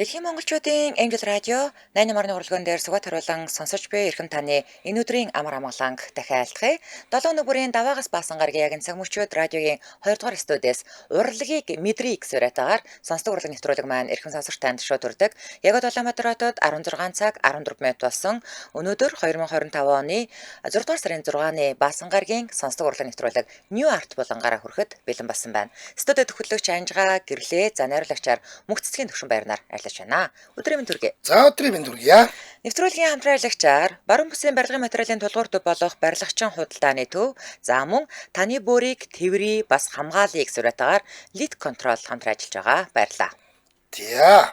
Дэлхийн монголчуудын Angel Radio 8 морины уралдаан дээр сугат харуулan сонсож буй эрхэм таны энэ өдрийн амар амгаланг дахин айлтгая. 7 өнөг бүрийн даваагаас баасан гарагийн яг энэ цаг мөчид радиогийн 2 дугаар студиэс урлагийг мэдрий гэсэн уриатаагаар сонсдог урлаг нэвтрүүлэг маань эрхэм сонсогч танд шууд хүрдэг. Яг Улаанбаатар хотод 16 цаг 14 минут болсон. Өнөөдөр 2025 оны 6 дугаар сарын 6-ны баасан гарагийн сонсдог урлаг нэвтрүүлэг New Art булангаараа хүрэхэд бэлэн болсон байна. Студид төхөрлөгч Анжгаа гэрлээ за найруулагчаар мөнх цэцгийн төвшин байрнаар ажиллаж байна. Өдрийн мэнд хүргэе. За өдрийн мэнд хүргье. Нэвтрүүлгийн хамтран ажиллагчаар баруун бүсийн барилгын материалын тулгуур төв болох барилгачин худалдааны төв, за мөн таны бөөрийг тэврий бас хамгаалъя гэсэн уриатаагаар Lit Control хамтран ажиллаж байгаа. Баярлалаа. За.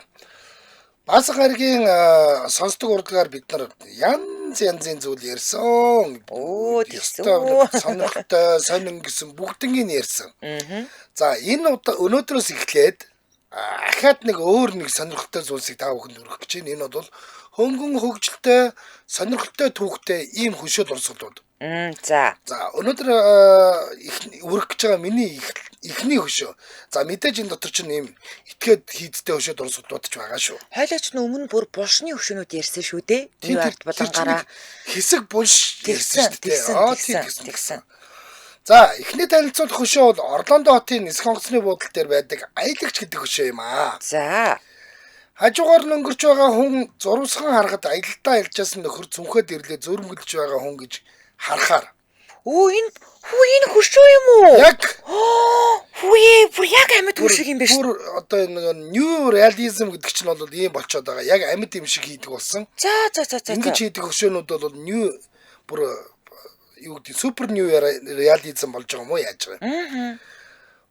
Баасан гарагийн сонсдог урлагаар бид нар янз янзын зүйл ярьсан. Өө тэгсэн. Сонирхолтой, сонин гэсэн бүгднийг ярьсан. За энэ удаа өнөөдрөөс эхлээд ахаад нэг өөр нэг сонирхолтой зүйлсийг та бүхэнд хүргэх гэж байна. Энэ бол хөнгөн хөгжилтэй, сонирхолтой түүхтэй ийм хөшөө дурсгалууд. За. За өнөөдөр хүргэх гэж байгаа миний эхний хөшөө. За мэдээж энэ дотор чинь ийм этгээд хийдтэй хөшөө дурсгалууд ч байгаа шүү. Хойлооч нь өмнө бүр булшны хөшөөнүүд ярьсан шүү дээ. Тийм New Art булангаараа хэсэг булш ярьсан шүү дээ. Тэгсэн, тэгсэн. За эхний танилцуулах хөшөө бол Орландо хотын нисэх онгоцны буудлын дээр байдаг аялагч гэдэг хөшөө юм аа. За. Хажуугаар нь өнгөрч байгаа хүн зурвасхан харахад аялалтаа аялжсэн нөхөр цүнхэд ирлээ зөрмөглөж байгаа хүн гэж харахаар. Өө энэ хүү энэ хөшөө юм уу? Яг Хүүе бүр яг амьд хүн шиг юм байна шүү. Бүр одоо энэ new realism гэдэг чинь бол ийм болчиход байгаа. Яг амьд юм шиг хийдэг болсон. За за за за. Ингэж хийдэг хөшөөнүүд бол new бүр юу гэдэг супер new realism болж байгаа юм уу яаж байгаа юм.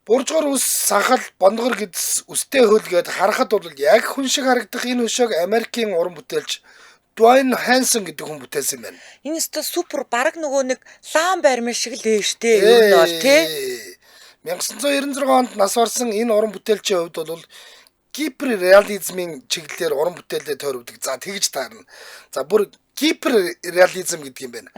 Буржгар ус сахал бонгор гэдэс үстэй хөлгээд харахад бол яг хүн шиг харагдах энэ хөшөөг Америкийн уран бүтээлч Дуайн Хансон гэдэг хүн бүтээсэн байна. Энэ өстө супер бараг нөгөө нэг лаан баримын шиг л ээ штэ. Ер нь бол тий. 1996 онд нас барсан энэ уран бүтээлчийн хувьд бол гиперреализмын чиглэлээр уран бүтээлээ тойрвдаг. За тэгж таарна. За бүр гиперреализм гэдэг юм байна.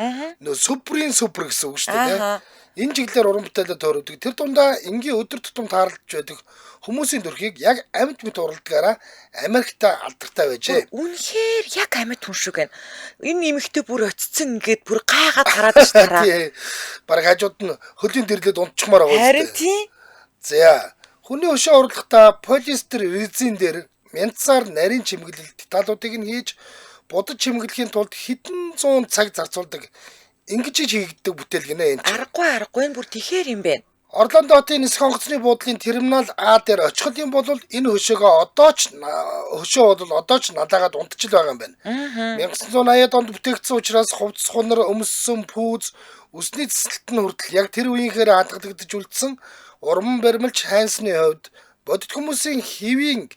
Нөө суперийн супер гэсэн үг шүү дээ. Энэ чиглэлээр уран бүтээлээ тойрвдаг. Тэр дундаа энгийн өдөр тутам таарлаж байдаг хүмүүсийн төрхийг яг амьд мэт уралдгаараа Америкта алдартай байжээ. Үнэхээр яг амьд хүн шиг байна. Энэ эмэгтэй бүр очсон ингээд бүр гайхаад хараад ш тараа. Тий. Бараг хажууд нь хөлийн дэрлээд унтчихмаар байгаа Харин тий. За хүний өшөө урлахдаа полиэстер резин дээр мянцаар нарийн чимэглэл деталуудыг нь хийж будаж чимэглэхийн тулд хэдэн зуун цаг зарцуулдаг. Ингэж хийгддэг бүтээл гинэ энэ. Аргагүй аргагүй энэ бүр тэгэхэр юм байна. Орландо хотын нисэх онгоцны буудлын терминал А дээр очиход юм бол энэ хөшөөгөө одоо ч хөшөө бол одоо ч надаагаад унтчил байгаа юм байна. 1980-ад онд бүтээгдсэн учраас хувцас хунар өмссөн пүүз үсний цэцэлт нь хүртэл яг тэр үеийнхээр хадгалагдаж үлдсэн. Уран баримлч Хансны хувьд бодит хүмүүсийн хэвийн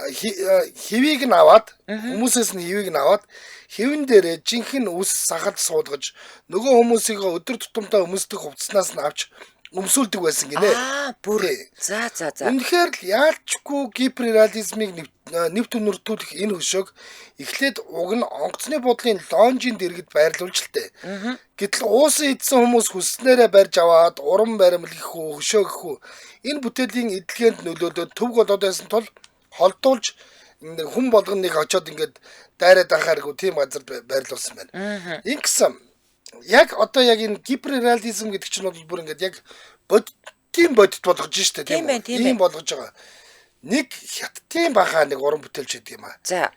хэвийг нь аваад хүмүүсээс нь хэвийг нь аваад хэвэн дээрээ жинхэнэ үс сахал суулгаж нөгөө хүмүүсийг өдөр тутамдаа өмсдөг хувцаснаас нь авч өмсүүлдэг байсан гинэ. Аа бүр. За за за. Үнэхээр л яалчгүй гиперреализмыг нэвт өнөртүүлэх энэ хөшөөг эхлээд уг нь онгоцны буудлын лонжийн дэргэд байрлуулж л тээ. Гэтэл уусан идсэн хүмүүс хүсснээрээ барьж аваад уран баримл гэх үү хөшөө гэх үү энэ бүтээлийн эдлгээнд нөлөөлөөд төв болоод байсан тул холдуулж хүн болгоныг очиод ингээд дайраад ахааргүй тийм газар байрлуулсан байна. Ингэсэн яг одоо яг энэ гиперреализм гэдэг чинь бол бүр ингээд яг бодитын бодит болгож штэ тийм үү? Тийм болгож байгаа. Нэг хятадын баха нэг уран бүтээлч гэдэг юм аа. За.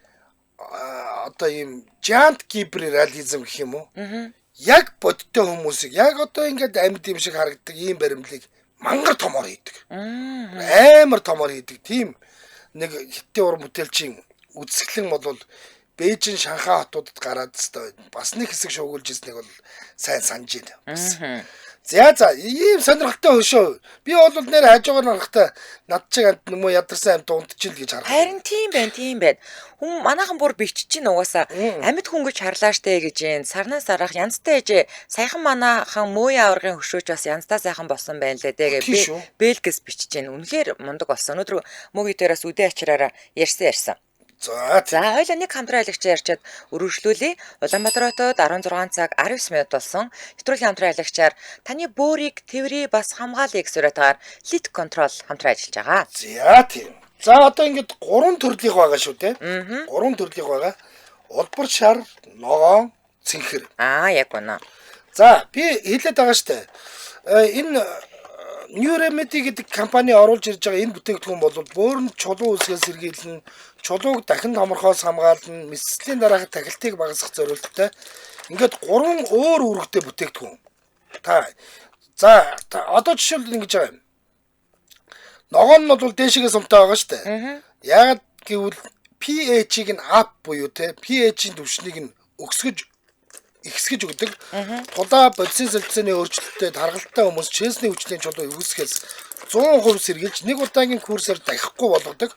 Одоо ийм giant гиперреализм гэх юм уу? Яг бодиттой хүмүүсийг яг одоо ингээд амьд юм шиг харагддаг ийм баримлыг мангар томоор хийдэг. Амар томоор хийдэг. Тийм нэг хятадын уран бүтээлчийн үзэсгэлэн бол Бээжин, Шанхай хотуудад гараад өстой бас нэг хэсэг шуугуулж ирснийг бол сайн санаж байна. За за ийм сонирхолтой хөшөө. Би бол нэр хажуугаар харахтаа над чиг амт нүмө ядарсан амт унтчихил гэж харах. Харин тийм байна, тийм байна. Хүн манайхан бүр бичиж чинь угаасаа амьд хүн гэж харлаа штэ гэж юм. Сарнаа сарах янзтай ээжээ. Саяхан манайхан мөөе аваргын хөшөөч бас янзтай сайхан болсон байна лээ дээ гэ. Бэлгэс бичиж чинь. Үнэхээр мундаг болсон. Өнөөдөр мөгийн дээрээс үдэ ачираараа ярьсан. За За хоёлаа нэг хамтран аялагч ярьчаад өргөжлүүлье. Улаанбаатар хотод 16 цаг 19 минут болсон. Нэвтрүүлгийн хамтран аялагчаар таны бөөрийг тэврий бас хамгаалъя гэсэн уриатгаар Lit Control хамтран ажиллаж байгаа. За тийм. За одоо ингээд гурван төрлийнх байгаа шүү дээ. Гурван төрлийнх байгаа. Улбар шар, ногоон, цэнхэр. Аа яг үнэ. За би хэлээд байгаа шүү дээ. Энэ New Remedy гэдэг компани оруулж ирж байгаа энэ бүтээгдэхүүн бол бөөрөнд чулуу үүсгээс сэргийлнэ, чулууг дахин томорхоос хамгаална, мэсцлийн дараах тахилтыг багасгах зорилготой. Ингээд гурван өөр үүрэгтэй бүтээгдэхүүн. Та за одоо жишээлбэл ингэж байгаа юм. Ногоон нь бол дээшгээ сумтай байгаа шүү дээ. Яагаад гэвэл pH-ийг нь up буюу те pH-ийн түвшнийг нь өксгөж ихсгэж өгдөг. Тулаа бодисын солилцооны өөрчлөлттэй таргалтай хүмүүс чэнсний хүчлийн чулуу үүсгэхээс 100% сэргийлж нэг удаагийн курсээр дахихгүй болгодог.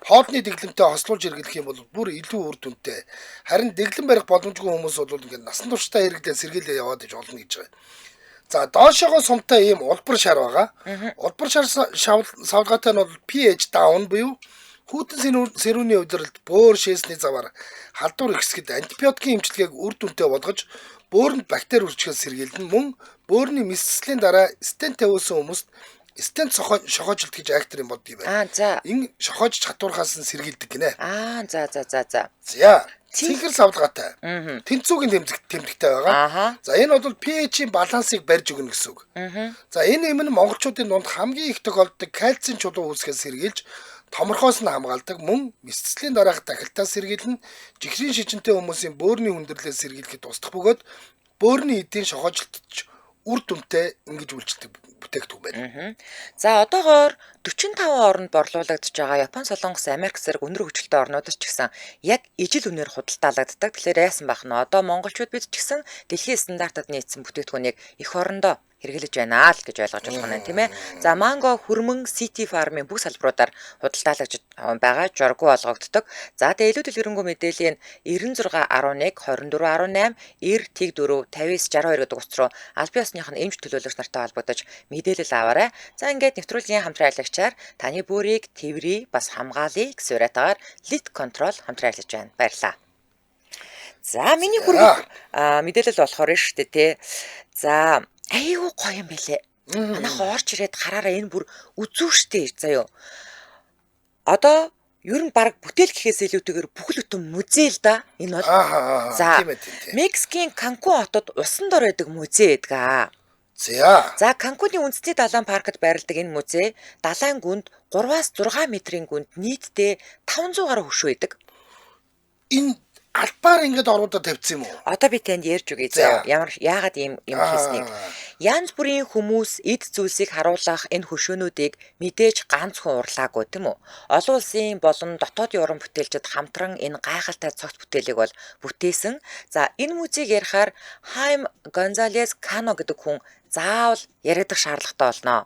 Хоолны дэглэмтэй хослуулж хэрэглэх юм бол бүр илүү үр дүнтэй. Харин дэглэм барих боломжгүй хүмүүс бол ингээд насан туршдаа хэрэглээ сэргийлээ яваад иж олно гэж байгаа. За доошоогоо сумтай ийм улбар шар байгаа. Улбар шар савлгаатай нь бол pH down буюу хүйтэн сэрүүний удирдалд бөөр шээсний заваар халдвар ихсгэд антибиотикийн эмчилгээг үр дүнтэй болгож бөөрөнд бактери үржихээс сэргийлнэ. Мөн бөөрийн мэсцлийн дараа стент тавиулсан хүмүүст стент шохоожилт гэж айхтар юм болд юм байна. Аа за. Энэ шохоож чадвархаас нь сэргийлдэг гинэ. Аа за за за за. За. Цэнхэр савлгаатай. Тэнцүүгийн тэмдэгтэй байгаа. За энэ бол pH-ийн балансыг барьж өгнө гэсэн үг. За энэ юм нь монголчуудын дунд хамгийн их тохиолддог кальцийн чулуу үүсгэхээс сэргийлж томорхоос нь хамгаалдаг, мөн мэсцлийн дараах тахилтаас сэргийлнэ, жихрийн шижинтэй хүмүүсийн бөөрийн хүндрэлээс сэргийлэхэд туслах бөгөөд бөөрийн эдийн шохоожилтж үр дүнтэй ингэж үйлчлдэг бүтээгдэхүүн байна. За одоогоор 45 оронд борлуулагдж байгаа Япон, Солонгос, Америк зэрэг өндөр хөгжилтэй орнуудад ч гэсэн яг ижил үнээр худалдаалагддаг. Тэгэхээр яасан байх нь одоо монголчууд бид ч гэсэн дэлхийн стандартад нийцсэн бүтээгдэхүүнийг эх орондоо хэрэглэж байна л гэж ойлгож болох нь тийм ээ. За манго, хөрмөн, City Farm-ын бүх салбаруудаар худалдаалагдж байгаа, жоргуу олгогддог. За тэгээ илүү дэлгэрэнгүй мэдээллийн 96 11 24 18 90 тэг 4 59 62 гэдэг утас руу албан ёсных нь эмч төлөөлөгч нартай холбогдож мэдээлэл аваарай. За ингээд нэвтрүүлгийн хамтран ажиллагчаар таны бүрийг тэврий бас хамгаалъя гэсэн уриатаагаар Lit Control хамтран ажиллаж байна. Баярлалаа. За миний хүргэх мэдээлэл болохоор шүү дээ тий. За айгүй гоё юм байлээ. Манайх орч ирээд хараараа энэ бүр үзүүштэй заяо. Одоо ер нь баг бүтээл гэхээс илүүтэйгээр бүхэл бүтэн музей л да. Энэ бол. За Мексикийн Канкун хотод усан дор байдаг музей байдаг аа. За. За Канкуны үндэсний далайн паркт байрладаг энэ музей далайн гүнд 3-аас 6 метрийн гүнд нийтдээ 500 гаруй хөшөө байдаг. Энэ албаар ингээд оруудаа тавьсан юм уу? Одоо би танд ярьж өгье заа. Ямар яагаад ийм юм хийснийг. Янз бүрийн хүмүүс эд зүйлсийг харуулах энэ хөшөөнүүдийг мэдээж ганц хүн урлаагүй тийм үү? Олон улсын болон дотоодын уран бүтээлчид хамтран энэ гайхалтай цогц бүтээлийг бол бүтээсэн. За энэ музейг ярихаар Хайм Гонзалес Кано гэдэг хүн заавал яригдах шаардлагатай болно.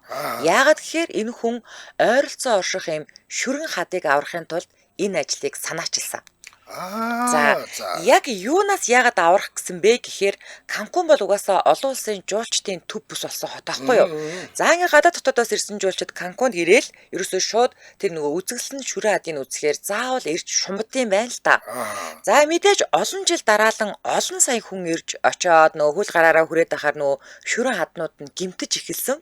Яагаад гэхээр энэ хүн ойролцоо орших юм шүрэн хадыг аврахын тулд энэ ажлыг санаачилсан. За яг юунаас яагаад аврах гэсэн бэ гэхээр Канкун бол угаасаа олон улсын жуулчдын төв бүс болсон хот аахгүй юу. За ингээ гадаад дотоодоос ирсэн жуулчид Канкунд ирээл ерөөсөө шууд тэр нөгөө үзэсгэлэн шүрэн хадыг үзэхээр заавал ирж шумбдсан байна л та. За мэдээж олон жил дараалан олон сая хүн ирж очоод нөгөө хөл гараараа хүрээд ахаар нөгөө шүрэн хаднууд нь гимтэж эхэлсэн.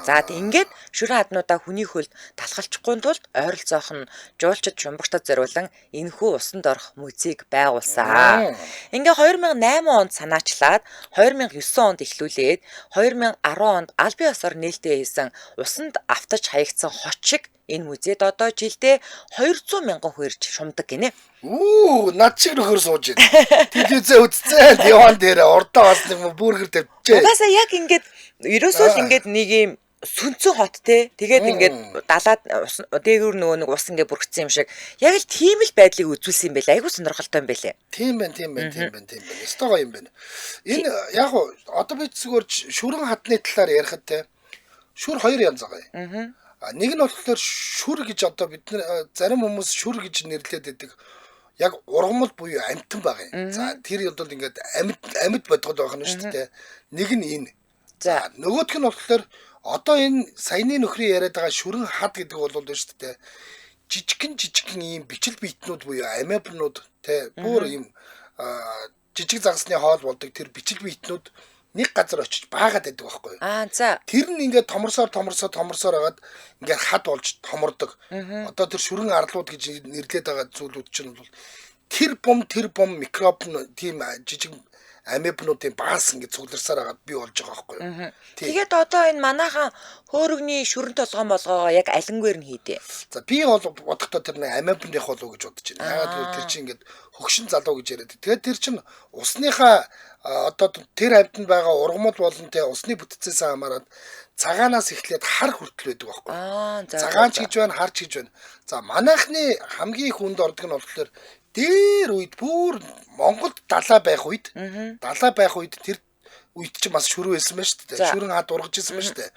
За ингээд шүрэн хаднуудаа хүний хөлд талхалчихгүй тулд ойролцоох нь жуулчид шумбагтад зориулан энэхүү усанд орох музейг байгуулсан. Ингээ 2008 онд санаачлаад 2009 онд эхлүүлээд 2010 онд албан ёсоор нээлттэй хийсэн усанд автаж хаягдсан хот шиг энэ музейд одоо жилдээ 200 мянган хүн ирж шумдаг гинэ. Үү, над шиг нөхөр сууж байна. Телевизээ үзцээ, диван дээр урдаа бас нэг бүргэр тавьчихээ. Угаасаа яг ингээд ерөөсөө л ингээд нэг юм сүнцэн хот те. Тэгээд ингээд далаад дээгүүр нөгөө нэг ус ингээд бүрхсэн юм шиг. Яг л тийм л байдлыг үзүүлсэн юм байлээ. Айгуу сонирхолтой юм байлээ. Тийм байна, тийм байна, тийм байна, тийм байна. Ёстой гоё юм байна. Энэ яг уу одоо би зүгээр шүрэн хадны талаар ярихад те. Шүр хоёр янз байгаа юм. Нэг нь болохоор шүр гэж одоо бид нар зарим хүмүүс шүр гэж нэрлэдэг байдаг. Яг ургамал буюу амьтан байгаа юм. За тэр бол ингээд амьд бодгол байх нь шүү дээ. Нэг нь энэ. За нөгөөх нь болохоор одоо энэ саяны нөхрийн яриад байгаа шүрэн хад гэдэг бол шүү дээ. Жижигхэн ийм бичил биетнүүд буюу амебнууд те бүр ийм жижиг загасны хоол болдог тэр бичил биетнүүд нэг газар очиж баагаад байдаг байхгүй юу? Аа за. Тэр нь ингээд томорсоор томорсоор томорсоор хагаад ингээд хад болж томордог. Одоо тэр шүрэн арлууд гэж нэрлээд байгаа зүйлүүд чинь бол тэр бум микроб нь тийм жижиг амебнуудын баас ингээд цугларсаар хагаад бий болж байгаа байхгүй юу? Тэгээд одоо энэ манайхан хөөрөгний шүрэн толгоон болгоогоо яг алингээр нь хийдэ. За би бол бодохдоо тэр нэг амебных болов гэж бодож байна. Яагаад гэвэл тэр чинь ингээд хөгшин залуу гэж яриад. Тэгээд тэр чинь усныхаа одоо тэр амьтанд байгаа ургамал болон тэ усны бүтцээс хамаарат цагаанаас эхлээд хар хүртэл байдаг байхгүй. Цагаан ч гэж байна, хар ч гэж байна. За манайхны хамгийн их хүнд ордог нь болохоор дээр үед бүр Монголд далаа байх үед далаа байх үед тэр үед чинь бас шүрэн байсан байна шүү дээ. Шүрэн хад ургаж ирсэн байна шүү дээ.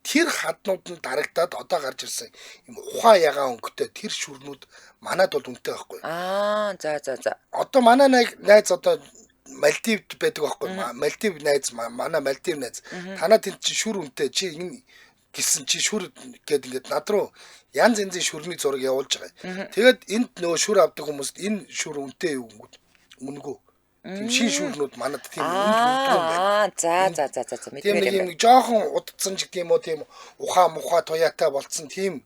Тэр хаднууд нь дарагдаад одоо гарч ирсэн юм ухаан ягаан өнгөтэй тэр шүрнүүд манад бол үнэтэй байхгүй. Аа за за за. Одоо манай найз одоо Мальдивд байдаг байхгүй. Мальдив найз манай Мальдив найз. Танаа тэнд чи шүр үнэтэй чи энэ гэсэн чи шүр гээд ингээд над руу янз янзын шүрний зураг явуулж байгаа. Тэгээд энд нөгөө шүр авдаг хүмүүст энэ шүр үнэтэй юу гингүүд үнэгүй. Тийм шин шүрнүүд манад тийм үнэ хүрдэг юм байна. За за за за мэдмээр юм. Тийм нэг жоохон удцсан ч гэдэм үү тийм ухаа мухаа туяатай болцсон тийм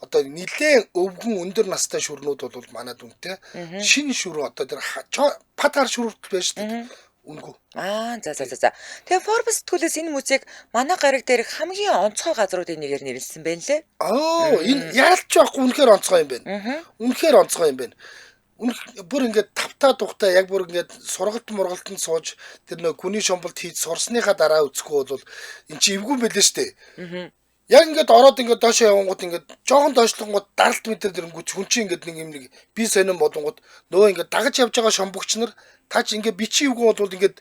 одоо нилээн өвгөн өндөр настай шүрнүүд бол манад үнэтэй. Шин шүр одоо тэр пад хар шүр хүртэл байж шүү дээ. Үнэгүй. Аа за за за за. Тэгээ Forbes сэтгүүлээс энэ музейг манай гариг дээрх хамгийн онцгой газруудын нэгээр нэрлэсэн байна лээ. Аа энэ яалч байхгүй үнэхээр онцгой юм байна. Үнэхээр онцгой юм байна. Бүр ингээд тавтаа тухтай яг бүр ингээд сургалт мургалтанд сууж тэр нөө гүний шомболт хийж сурсныхаа дараа үзэхгүй бол эн чи эвгүй байлээ шүү дээ. Яг ингээд ороод ингээд доошоо явангууд ингээд жоохон доошлонгууд даралт метр дэрэнгүүт хүн чинь ингээд нэг юм нэг би сонин болонгууд нөө ингээд дагаж явж байгаа шомбогч нар та чи ингээд би чи эвгүй болвол ингээд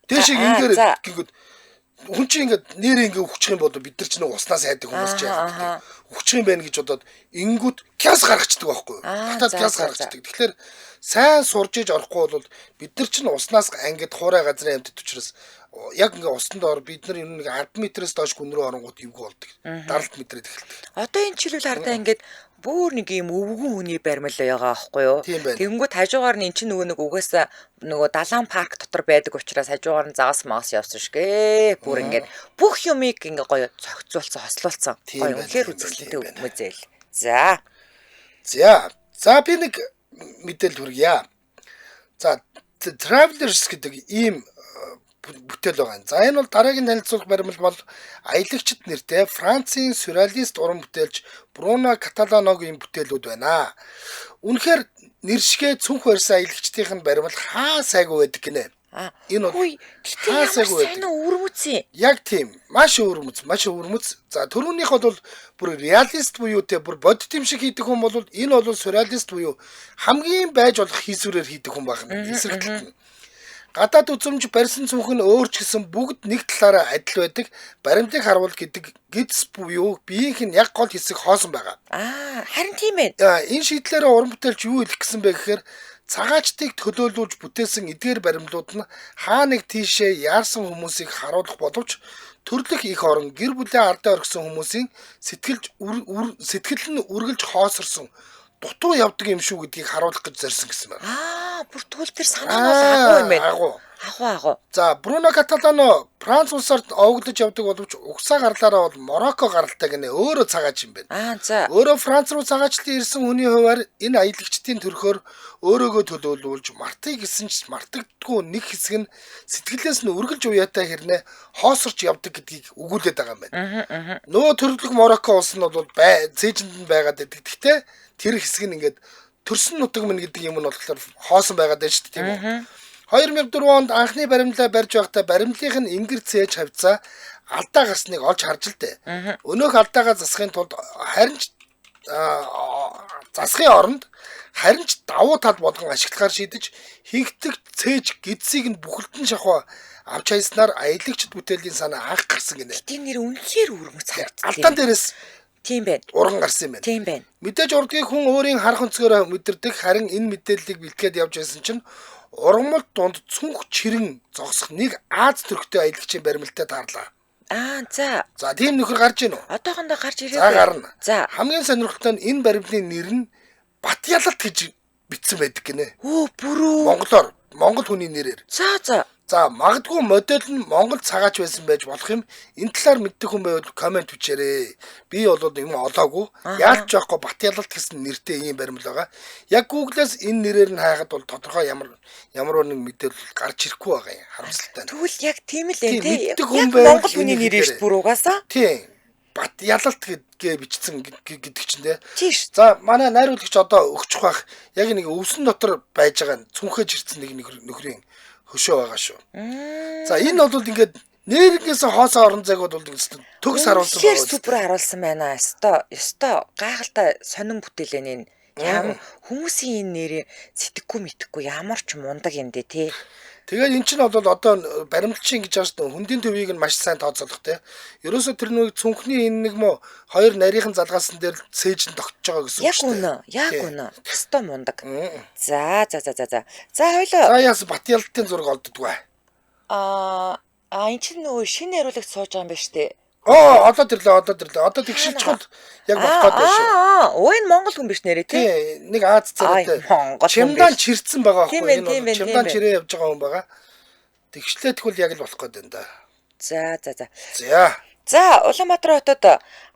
дээшээ ингээд гингүүд хүн чинь ингээд нэрээ ингээд өгчих юм бол бид нар ч нэг уснаас айдаг хүмүүс ч яах вэ? Өгчих юм байна гэж бодоод ингүүд кяс гаргацдаг байхгүй юу? Татаад кяс гаргацдаг. Тэгэхээр сайн сурж иж орохгүй бол бид нар чинь уснаас ангид хуурай газрын амьтад учраас яг ингээ усанд ор бид нар ер нь нэг 10 метрээс доош гүн рүү оронгууд эвгүй болдог. Даралт метрээд эхэлдэг. Одоо энэ чиглэл хардаа ингээд бүр нэг юм өвгөн хүний баримл байгаа аахгүй юу? Тэгэнгүүт хажуугаар нь эн чинь нөгөө нэг угаасаа нөгөө далайн парк дотор байдаг учраас хажуугаар нь загас магас явсан шигэ. Бүр ингээд бүх юмыг ингээ гоё зохицуулсан, хослуулсан. Гоё үнэхээр үзэсгэлэнтэй музей л. За. За. За би нэг мэдээлэл хүргье. За Travelers гэдэг ийм бүтээл байгаа. За энэ бол дараагийн танилцуулах баримл бол аялагчид нэртэй Францын сюрреалист уран бүтээлч Бруно Каталаногийн бүтээлүүд байна. Үнэхээр нэр шигээ цүнх барьсан аялагчдын нь баримл хаа сайгүй байдаг гинэ. Энэ бол хаа сайгүй байдаг. Өвөрмөц юм. Яг тийм. Маш өвөрмөц, маш өвөрмөц. За түрүүнийх бол бүр реалист буюу те бүр бодит юм шиг хийдэг хүн бол энэ бол сюрреалист буюу хамгийн байж болох хийсвэрээр хийдэг хүн байна. Эсрэг талд нь. Гадаад үзэмж барьсан цүнх нь өөр ч гэсэн бүгд нэг талаараа адил байдаг. Баримтыг харуул гэдэг гидс буюу биеийнх нь яг гол хэсэг хоосон байгаа. Аа харин тийм ээ. Энэ шийдлээрээ уран бүтээлч юу хэлэх гэсэн бэ гэхээр цагаачдыг төлөөлүүлж бүтээсэн эдгээр баримлууд нь хаа нэг тийшээ яарсан хүмүүсийг харуулах боловч төрлөх их орон гэр бүлээ ардаа орхисон хүмүүсийн сэтгэл нь үргэлж хоосорсон дутуу явдаг юм шүү гэдгийг харуулах гэж зорьсон гэсэн байна. Аа, бүр тэгвэл тэр санаа нь бол агуу юм байна. Агуу. Агуу. За, Бруно Каталано Франц улсаар овоглож явдаг боловч угсаа гарлаараа бол Марокко гаралтай гинэ. Өөрөө цагаач юм байна. Аа, за. Өөрөө Франц руу цагаачлан ирсэн хүний хувиар энэ аялагчдын төрхөөр өөрөөгөө төлөөлүүлж мартыг гэсэн ч мартагддаггүй нэг хэсэг нь сэтгэлээс нь үргэлж уяатай хэрнээ хоосорч явдаг гэдгийг өгүүлээд байгаа юм байна. Нөгөө төрлөх Марокко улс нь бол цээжинд нь байгаад байдаг. Гэхдээ тэр хэсэг нь ингээд төрсөн нутаг минь гэдэг юм нь болохоор хоосон байгаад байна шүү дээ, тийм үү? 2004 онд анхны баримлаа барьж байхдаа баримлынх нь ингэр цээж хавцаа алдаа гарсныг олж харж л дээ. Өнөөх алдаагаа засахын тулд харин ч засахын оронд харин ч давуу тал болгон ашиглахаар шийдэж хийгдэх цээж гидсийг нь бүхэлдэн шахуу авч хайснаар аялагчд бүтээлийн санаа анх гарсан гинэ. Тийм нэр үнэхээр өвөрмөц харагдсан. Алдаан дээрээс тийм байна. Урган гарсан юм байна. Тийм байна. Мэдээж урдгийн хүн өөрийн харах өнцгөөрөө мэдэрдэг, харин энэ мэдээллийг бэлтгээд явж байсан чинь ургамал дунд цүнх чирэн зогсох нэг Аз төрхтэй аялагчийн баримлалтай таарлаа. Аа за. За тийм нөхөр гарч ийн үү? Одоохондоо гарч ирээгүй. За гарна. За. Хамгийн сонирхолтой нь энэ баримлын нэр нь Батялалт гэж бичсэн байдаг гинэ. Өө бүрүү. Монголоор, Монгол хүний нэрээр. За за. За магадгүй модель нь Монгол цагаач байсан байж болох юм. Энэ талаар мэддэг хүн байвал комент бичээрэй. Би бол юм олоогүй. Яалч жоохгүй Батялалт гэсэн нэртэй ийм баримл байгаа. Яг Google-аас энэ нэрээр нь хайхад бол тодорхой ямар ямар нэг мэдээлэл гарч ирэхгүй байгаа юм. Харамсалтай. Тэгвэл яг тийм л ээ тий. Мэддэг хүн байвал Монгол хүний нэр шүү бүр угаасаа. Тийм. Батялалт гэдгээ бичсэн гэдэг чинь тий. Тийм шүү. За манай найруулагч одоо өгчих байх. Яг нэг өвсөн дотор байж байгаа цүнхэж ирсэн нэг нөхрийн хөшөө байгаа шүү. За энэ бол ингээд нэрнгээсээ хоосоо орон зайг бол төгс харуулсан байгаа. Супер харуулсан байна. Ёстой гайхалтай сонин бүтээлэн энэ. Ямар хүмүүсийн энэ нэрээ сэтгэхгүй мэдхгүй ямар ч мундаг юм дээ тий. Тэгээд эн чинь бол одоо баримтчин гэж ааш хөндийн төвийг нь маш сайн тооцоолох тий. Ерөөсө тэр нэг цүнхний энэ нэг мө хоёр нарийнхан залгаасан дээр сэж нь тогтож байгаа гэсэн үг шүү дээ. Яг үнэ. Ёстой мундаг. За. За хоёлоо. За яас Батялалтын зураг олддоггүй. Аа энэ чинь нөгөө шинэ хариулагч сууж байгаа юм байна шүү дээ. Одоо ирлээ. Одоо тэгшилчгэл яг болох гээд байна шүү. Өө энэ Монгол хүн биш нэрээ тий. Нэг Аз царайтай. Чемдан чирцэн байгаа байхгүй энэ бол чемдан чирээ явж байгаа хүн байгаа. Тэгшлээ тэгвэл яг л болох гээд байна да. За. За. За Улаанбаатар хотод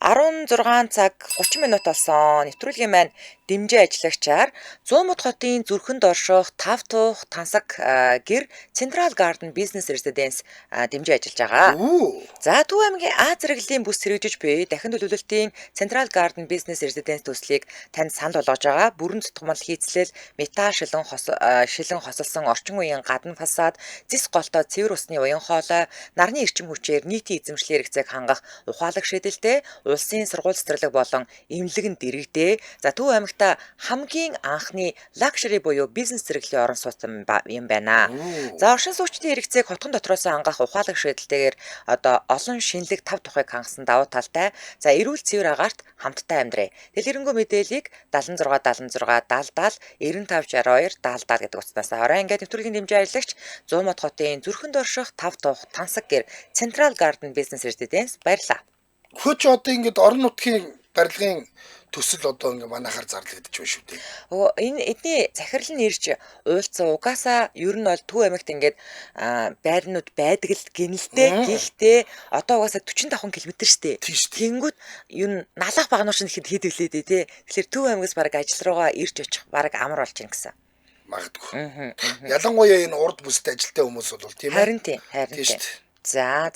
16 цаг 30 минут болсон. Нэвтрүүлгийн маань дэмжин ажиллагчаар Зуумуд хотын зүрхэнд орших Тав Туух Тансаг гэр Central Garden Business Residence дэмжин ажиллаж байгаа. За Төв аймгийн А зэрэглэлийн бүс хэрэгжиж буй дахин төлөвлөлтийн Central Garden Business Residence төслийг танд санал болгож байгаа. Бүрэн дутгамал хийцлэл, металл шилэн хосолсон орчин үеийн гадна фасад, зис голтой цэвэр усны уян хоолой, нарны эрчим хүчээр нийтийн эзэмшлийн хэрэгцээг хангах ухаалаг шийдэлтэй улсын сургууль цэцэрлэг болон эмнэлэг нь дэрэгдээ. За Төв аймагта хамгийн анхны luxury буюу бизнес зэрэглэлийн орон сууц юм байна. За оршин суугчдын хэрэгцээг хотхон дотроос хангах ухаалаг шийдэлтэйгээр одоо олон шинэлэг тав тухайг хангасан давуу талтай. За эрүүл цэвэр агаарт хамтдаа амьдрээ. Дэлгэрэнгүй мэдээллийг 76 76 70 70 95 62 70 70 гэдэг утаснаас аваарай. Ингээд нэвтрүүлгийн дэмжин ажиллагч Зуумуд хотын зүрхэнд орших Тав Туух Тансаг гэр Central Garden Business Residence баярлалаа. Хөч одоо ингээд орон нутгийн барилгын төсөл одоо ингээ манайхаар зарлагдчих байна шүү дээ. Энэ эдний захирал нь ирж уулзсан угаасаа ер нь бол Төв аймагт ингээд байрнууд байдаг л гинэлтэй. Гэхдээ одоо угаасаа 45 км шүү дээ. Тэнгүүд юу налах багнуур чинь хэд хэд үлээ дээ тий. Тэгэхээр Төв аймагаас бараг ажил руугаа ирж очих бараг амар болж байна гэсэн. Магадгүй. Ялангуяа энэ урд бүстэй ажилтай хүмүүс бол тийм ээ. Харин тийм. За.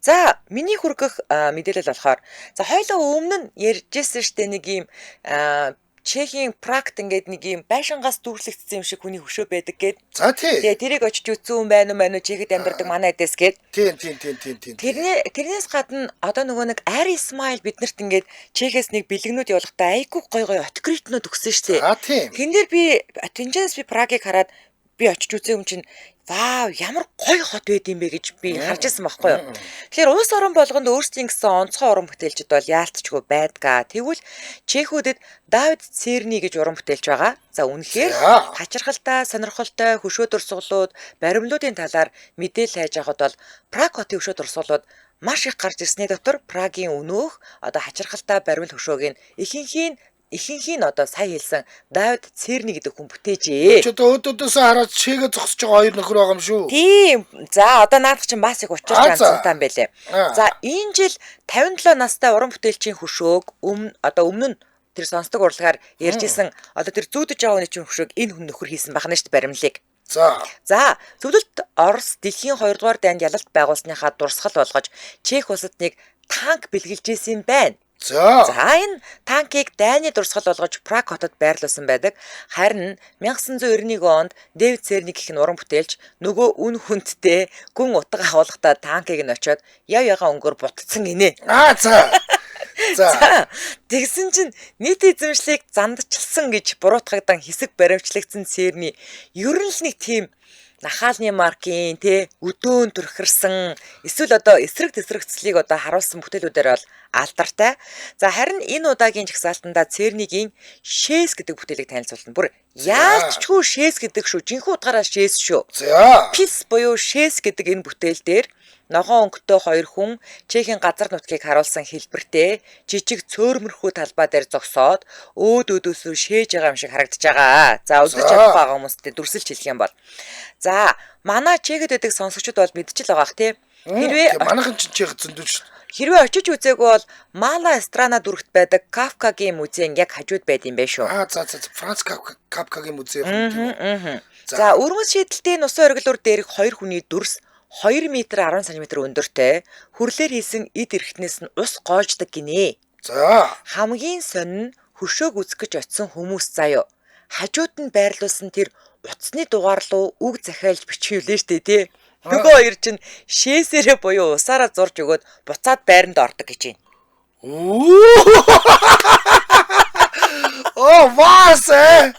За миний хүргэх мэдээлэл болохоор за хоёлоо өмнө нь ярьжсэн штэ нэг юм Чехийн Прагт ингээд нэг юм байшингаас дүүрлэгдсэн юм шиг хүний хөшөө байдаг гээд. За тий. Тэгээ тэрийг очиж үзсэн хүн байна уу мэн үү Чехэд амьдардаг манай эдэс гээд. Тийм. Тэрнээс гадна одоо нөгөө нэг Ари Смайл биднэрт ингээд Чехээс нэг бэлгнүүд явуулахдаа айгүй гой гой открытнууд өгсөн штэ. За тийм. Тэн дээр би тэнцэнээс би Прагийг хараад би очиж үзсэн юм чинь вау ямар гоё хот байд юм бэ гэж би харж ирсэн байхгүй юу. Тэгэхээр улс орон болгонд өөрсдийн гэсэн онцгой уран бүтээлчд бол яалтчгүй байдгаа. Тэгвэл Чехүүдэд Давид Церни гэж уран бүтээлч байгаа. За үнэхээр хачирхалтай, сонирхолтой хөшөө дурсгалууд, баримлуудын талаар мэдээлэл хайж авахд бол Праг хотын хөшөө дурсгалууд маш их гарч ирсний дотор Прагийн өнөөх одоо хачирхалтай баримл хөшөөг нь ихэнх нь одоо сая хэлсэн Давид Церни гэдэг хүн бүтээжээ. Чи одоо өөдөөсөө хараад чигээ зогсож байгаа хоёр нөхөр байгаа юм шүү. Тийм. За одоо наадах чинь бас их учирч ганцтай юм байлээ. За энэ жил 57 настай уран бүтээлчийн хөшөөг өмнө нь тэр сонсдог урлагаар ярьж исэн одоо тэр зүүдэж байгаа хүний чинь хөшөөг энэ хүн нөхөр хийсэн байна шүү дээ баримлыг. За зөвлөлт Орос дэлхийн 2 дугаар дайнд ялалт байгуулсныхаа дурсгал болгож Чех улсад нэг танк бэлгэлж исэн юм байна. За энэ танкийг дайны дурсгал болгож Праг хотод байрлуулсан байдаг. Харин 1991 онд Дэвид Церни гэх нь уран бүтээлч нөгөө үн хүндтэй гүн утга агуулгатай танкийг нь очиод яв ягаан өнгөөр бутцсан гинэ. За. Тэгсэн чинь нийт эзэмшлийг зандчилсан гэж буруутгагдан хэсэг баримтлагдсан Церни ер нь л нэг тийм нахаалны маркийн тэ өдөөн төрхөрсөн эсвэл одоо эсрэг тэсрэгцлийг одоо харуулсан бүтээлүүдээр бол алдартай. За харин энэ удаагийн жагсаалтандаа Цернигийн Шэс гэдэг бүтээлийг танилцуулна. Бүр яалтчгүй Шэс гэдэг шүү. Жинхэнэ утгаараа Шэс шүү. За. Пис буюу Шэс гэдэг энэ бүтээл дээр ногоон өнгөтэй хоёр хүн Чехийн газар нутгийг харуулсан хэлбэртэй жижиг цөөрмөрхүү талбай дээр зогсоод өөд өөдөөсөө шээж байгаа юм шиг харагдаж байгаа. За үзэж чадахгүй байгаа хүмүүстээ дүрсэлж хэлэх юм бол. За Манай Чехэд байдаг сонсогчид бол мэдчихэл байгаа х тий. Хэрвээ манайхан чинь Чех зөндөө шүү. Хэрвээ очиж үзээгүй бол Мала Страна дүрэгт байдаг Кафкагийн музейн яг хажууд байд юм байна шүү. Аа за за Франц Кафкагийн музей юм тийм. За өрмөц шийдэлтийн усан оргилуур дээрх хоёр хүний дүрс 2 м 10 см өндөртэй хүрлээр хийсэн эд эрхтнээс нь ус гоождог гинэ. За хамгийн сонин нь хөшөөг үзэх гэж очисон хүмүүс заяо. Хажууд нь байрлуулсан тэр утасны дугаар руу үг захиалж бичүүлээ штэ тий. Нөгөө хоёр чинь шээсээрээ буюу усаараа зурж өгөөд буцаад байранд ордог гэж байна. Оо ваасэ.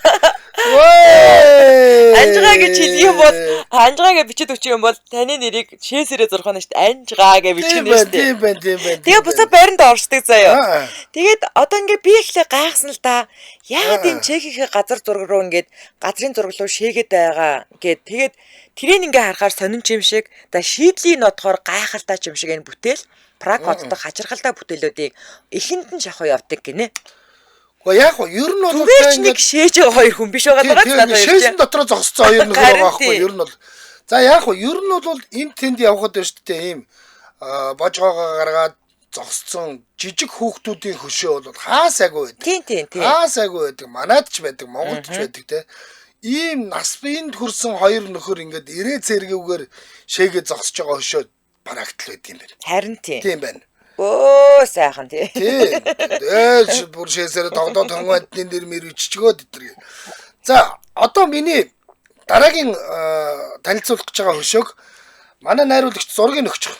Анжгаа гэж хэлэх юм бол анжгаа гэж бичиж өгчих юм бол таны нэрийг шээсээрээ зурх нь шүү дээ. Анжгаа гэж бичих нь шүү дээ. Тийм байна, тийм байна. Тэгээ буцаад байранд оршдог заяа. Тэгээд одоо ингээ би ихлэ гайхсан л да. Яагаад энэ Чехийнхээ газар зураг руу ингээд газрын зураг руу шээгээд байгаа гэд тэгээд тэрийг ингээ харахаар сонин юм шиг за шийдлийн нотхоор гайхалтай юм шиг энэ бүтээл Праг хот дахь хачирхалтай бүтээлүүдийг эхэнд нь шахуу явдаг гинэ. Гэхдээ яг хөө ер нь бол нэг шээж байгаа хоёр хүн биш байгаа даа надад шээсэн дотроо зогссон хоёр нөхөр байгаа байхгүй ер нь бол. За яг хөө ер нь бол энэ тэнд явхад байна шүү дээ ийм божгоогоо гаргаад зогссон жижиг хүүхдүүдийн хөшөө бол хаа сайгүй байдаг. Тийм тийм тийм. Хаа сайгүй байдаг. Манайд ч байдаг, Монголд ч байдаг те. Ийм нас биеинд хүрсэн хоёр нөхөр ингээд ирээ цэргүүгээр шээгээ зогсож байгаа хөшөө Прагт л байдаг юм байна. Харин тийм. Тийм байна. Өө сайхан тий. Тийм. Ээж бүр шээсээр тогдоо тонгоодны нэр мэр иччихөөд өдр. За одоо миний дараагийн танилцуулах гэж байгаа хөшөөг манай найруулагч зургийг өгчих.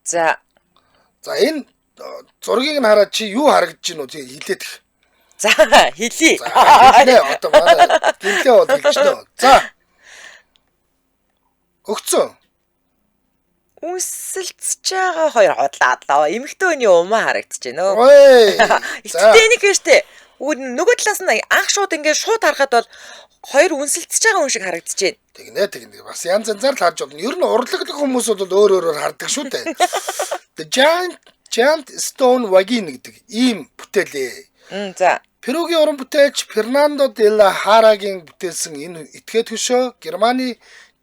За. За энэ зургийг нь хараад чи юу харагдаж байна уу тий хэлээд их. За хэлье. Хэлнэ одоо манай гинлээ бол хэлчихнэ. За. Өгцөн. Үнсэлцэж байгаа хоёр хотлаадлаа. Эмэгтэй хүний умаа харагдаж байна өө. Гэтэ нэг юм штэ. Нөгөө талаас нь анх шууд ингээд шууд харахад бол хоёр үнсэлцэж байгаа хүн шиг харагдаж байна. Тэгнэ тэгнэ. Бас янз янзаар л харж болно. Ер нь урлаглах хүмүүс бол өөр өөрөөр хардаг шүү дээ. The Giant Stone Wagon гэдэг ийм бүтээлээ. За. Перугийн уран бүтээлч Фернандо де ла Харагийн бүтээлсэн энэ этгээд хөшөө Германы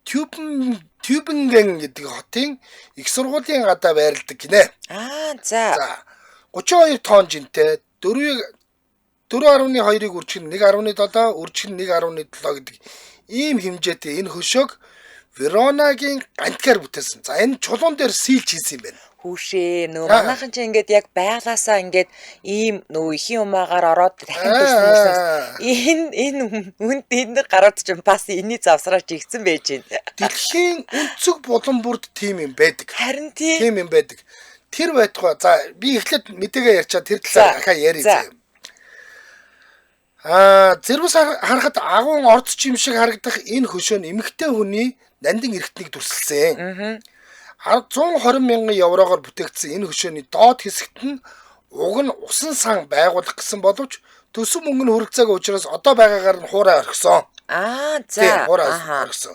Тюбинген гэдэг хотын их сургуулийн гадаа байрладаг гинэ. Аа за. За 32 тонн жинтэй 4.2-ыг үржих нь 1.7, үржих нь 1.7 гэдэг ийм хэмжээтэй энэ хөшөөг Веронагийн гантгаар бүтээсэн. За энэ чулуун дээр сийлж хийсэн юм байна. Хүүшээ нөгөө манайхан чинь ингээд яг байглаасаа ингээд ийм нөгөө ихийн умаагаар ороод дахин төрсөн мөрсөн. Энэ үнд энэ гарууд чинь бас энэний завсраач игцэн байж байна. Дэлхийн өнцөг булан бүрд тийм юм байдаг. Харин тийм. Тийм юм байдаг. Тэр байтугай. За би эхлээд мэдээгээ ярьчаа тэр талаар ахаа ярья заяа. Аа зэрвс харахад агуун ордч юм шиг харагдах энэ хөшөө нь эмэгтэй хүний нандин эрхтнийг дүрсэлсэн. 120 мянган еврогоор бүтээгдсэн энэ хөшөөний доод хэсэгт нь уг нь усан сан байгуулах гэсэн боловч төсөв мөнгө нь хүрэлцээгүй учраас одоо байгаагаар нь хуурай орхисон. Аа за. Хуурай орхисон.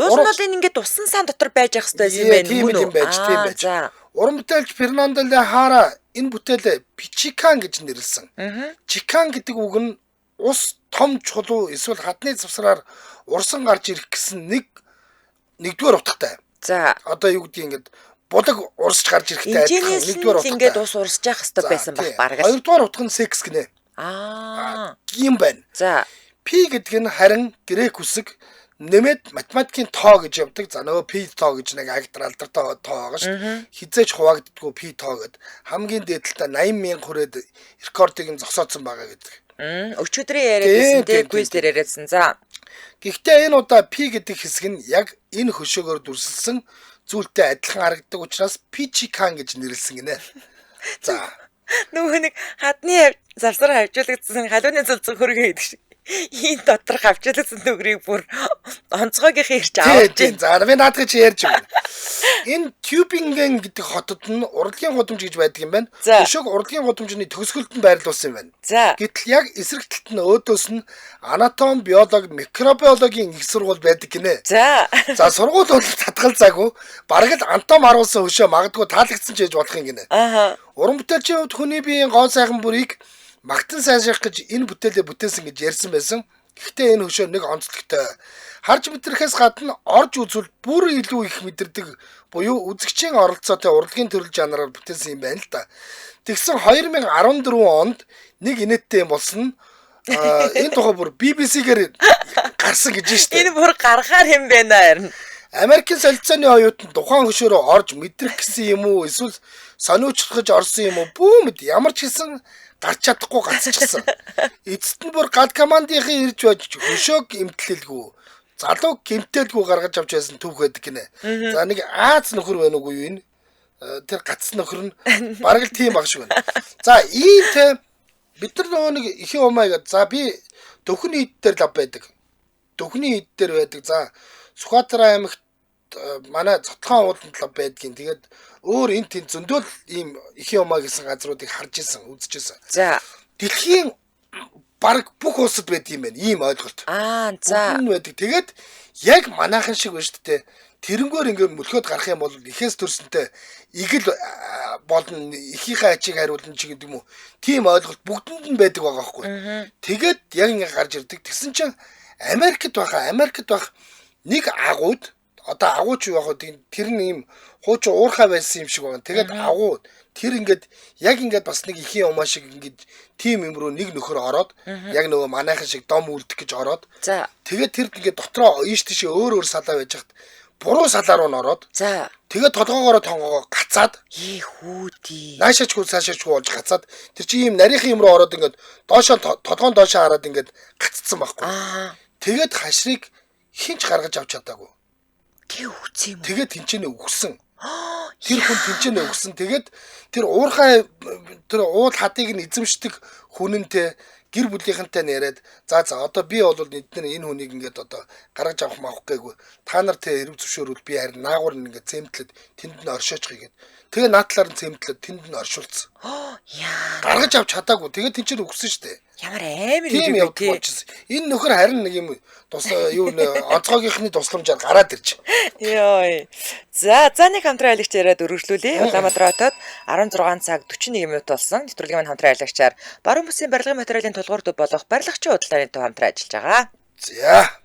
Уул нь бол энэ ингээд усан сан дотор байж ах хэрэгтэй байсан юм байна мөн үү? Тийм байж, тийм байж. Уран бүтээлч Фернандо де Хара энэ бүтээлээ Пичикан гэж нэрлэсэн. Чикан гэдэг үг нь ус том чулуу эсвэл хадны завсраар урсан гарч ирэх гэсэн нэгдүгээр утгатай. За. Одоо юу гэдгийг ингээд булаг урсч гарч ирэхтэй адилхан нэгдүгээр утгатай. Ингээд ус урсж явах хэрэгтэй байсан баг бараг. Хоёрдугаар утга нь секс гинэ. Аа. Тийм байна. За. Пи гэдэг нь харин грек үсэг нэмээд математикийн тоо гэж явдаг. За нөгөө пи тоо гэж нэг агдар алдар тоо байгаа шүү дээ. Хизээч хуваагддаггүй пи тоо гэд хамгийн дээд талдаа 80 мянга хүрээд рекордыг нь зогсоодсон байгаа гэдэг. Өчигдрийн яриад байсан тий квиз дээр яриадсан. За. Гэхдээ энэ удаа пи гэдэг хэсэг нь яг энэ хөшөөгөөр дүрсэлсэн зүйлтэй адилхан харагддаг учраас Пичикан гэж нэрлэсэн гинэ. За. Нөгөө нэг хадны завсар хавжуулагдсан халууны цолцон хөргөө гэдэг шиг. Ийм дотор хавжуулагдсан нүгрийг бүр онцгойгийнх ирж авч байна. За би наадах чи ярьж байна. Энэ Тюбинген гэдэг хотод нь урлагийн гудамж гэж байдаг юм байна. Хөшөөг урлагийн гудамжны төгсгөлд нь байрлуулсан юм байна. Гэтэл яг эсрэг талд нь өөдөөс нь анатом, биолог, микробиологийн их сургууль байдаг гинэ. За. За сургууль бол татгалзаагүй. Бараг л анатом харуулсан хөшөө магадгүй таалагдсан ч гэж болох юм гинэ. Аа. Уран бүтээлчийн хувьд хүний биеийн гоо сайхан бүрийг магтан сайшаах гэж энэ бүтээлээ бүтээсэн гэж ярьсан байсан. Гэхдээ энэ хөшөө нэг онцлогтой. Харж мэдрэхээс гадна орж үзвэл бүр илүү их мэдэрдэг буюу үзэгчийн оролцоотой урлагийн төрөл жанраар бүтээсэн юм байна л да. Тэгсэн 2014 онд нэг инээдтэй юм болсон нь энэ тухай бүр BBC-гээр гарсан гэж штэ. Энэ бүр гарахаар юм байна харин. Америкийн солилцооны оюутан тухайн хөшөөрөө орж мэдрэх гэсэн юм уу эсвэл сониучлахж орсон юм уу бүү мэд ямар ч гэсэн гарч чадахгүй гацчихсан. Эцэст нь бүр гал командынхын ирж байж хөшөөг эмтлэлгүй залуу гэмтэлгүй гаргаж авч байсан түүх байдаг гинэ. За нэг Аз нөхөр байна уугүй юу энэ? Тэр гац нөхөр нь бараг л тийм баг шиг байна. За иймтэй бид нар нөгөө нэг ихэн умаа гэдэг. За би дөхний ид дээр лав байдаг. Дөхний ид дээр байдаг. За Сүхбаатар аймагт манай Цотлогон ууланд лав байдгийн. Тэгээд өөр энэ тэнд зөндөөл ийм ихэн умаа гэсэн газруудыг харж исэн, үзэж исэн. За дэлхийн бараг бүх улсад байд юм байна. Ийм ойлголт. Аа за. Бүгд нь байдаг. Тэгээд яг манайхан шиг байна шүү дээ. Тэрнгээр ингээд мөлхөөд гарах юм бол ихээс төрсөнтэй игэл болно, эхийнхээ ачийг хариулна ч гэдэг юм уу. Тийм ойлголт бүгдэнд нь байдаг байгаа байхгүй. Тэгээд яг ингээд гарч ирдэг. Тэгсэн чинь Америкт байхаа, Америкт байх нэг агууд одоо агууч юу яг вэ? Тэр нь ийм хуучин уурхай байсан юм шиг байна. Тэгээд агуу тэр ингээд яг ингээд бас нэг ихийн умаа шиг ингээд тим юм руу нэг нөхөр ороод яг нөгөө манайхан шиг дом үлдэх гэж ороод. За. Тэгээд тэр ингээд дотроо ийш тийшээ өөр өөр салаа байж хат буруу салаа руу н ороод. За. Тэгээд толгоогоороо тонгоогоо гацаад. Ий хүүдий. Наашаачгүй цаашаачгүй болж гацаад тэр чи ийм нарийнхан юм руу ороод ингээд доошоо толгоон доошоо хараад ингээд гаццсан байхгүй. Аа. Тэгээд хашрыг хинч гаргаж авч чадаагүй. Тэг үхсэн юм уу? Тэгээд тэнцэнэ үхсэн. Тэр хүн тэнцэнэ үхсэн. Тэгээд тэр уурхай тэр уул хадыг нь эзэмшдэг хүнэнтэй гэр бүлийнхэнтэй нь яриад за за одоо би бол эдгээр энэ хүнийг ингээд одоо гаргаж авах мавах гээгүй. Та нар тэ хэрэг зөвшөөрвөл би харин наагур нь ингээд цемтлээд тэнд нь оршоочих гээд. Тэгээ наад талаар нь цемтлээд тэнд нь оршуулсан. Яа. Гаргаж авч чадаагүй. Тэгээд тэнцэнэ үхсэн шүү дээ. Ямар амар Тийм хэрэг явдал вэ? болчихсон. Энэ нөхөр харин нэг юм тус юу нэ онцгойгийнхны тусламжаар гараад ирж. Йой. За, за нэг хамтран аялагч яриад өргөжлүүлье. Улаанбаатар хотод 16 цаг 41 минут болсон. Нэвтрүүлгийн маань хамтран аялагчаар Баруун бүсийн барилгын материалын тулгуур төв болох барилгачийн худалдааны төв хамтран ажиллаж байгаа. За.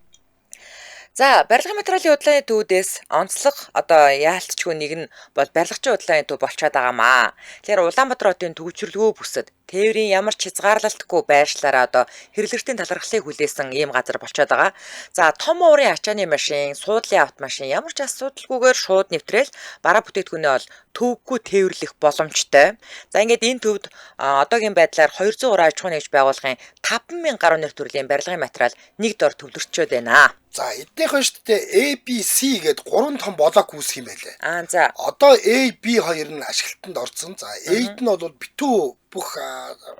За, барилгын материалын худалдааны төвдөөс онцлог одоо яалтчгүй нэг нь бол барилгачийн худалдааны төв болчиход байгаамаа. Тэгэхээр Улаанбаатар хотын төвчрлгөө бүсэд тээврийн ямар ч хязгаарлалтгүй байршлаараа одоо хэрэглэгчдийн талархлыг хүлээсэн ийм газар болчиход байгаа. За, том уурын ачааны машин, суудлын автомашин ямар ч асуудалгүйгээр шууд нэвтрээл бараа бүтээгдэхүүнээ бол төвөггүй тээвэрлэх боломжтой. За, ингээд энэ төвд одоогийн байдлаар 203 аж ахуйн нэгж байгууллагын 5000 гаруй нэр төрлийн барилгын материал нэг дор төвлөрчөөд байна. За, эднийхэн шүү дээ A B C гээд гурван том блок үүсэх юм байлээ. Аа, за. Одоо A B хоёр нь ашиглалтанд орсон. За, A-д нь бол битүү бүх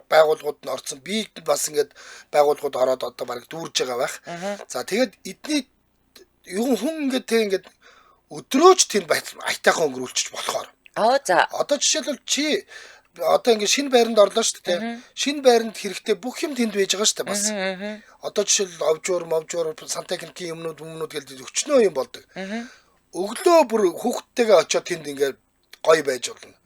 байгууллагууд нь орсон. B-д нь бас ингээд байгууллагууд ороод одоо бараг дүүрж байгаа байх. За, тэгээд эдний юу хүн ингээд тэг ингээд өдрөөч тэнд аятайхан өнгөрүүлчих болохоор. Аа, за. Одоо жишээлбэл чи одоо ингээд шинэ байранд орлоо шүү дээ. Шинэ байранд хэрэгтэй бүх юм тэнд байж байгаа шүү дээ бас. Одоо жишээл овжуур, мовжуур, сантехникийн юмнууд гэлдэг өчнөө юм болдог. Өглөө бүр хүүхдтэйгээ очиод тэнд ингээд гоё байж болно.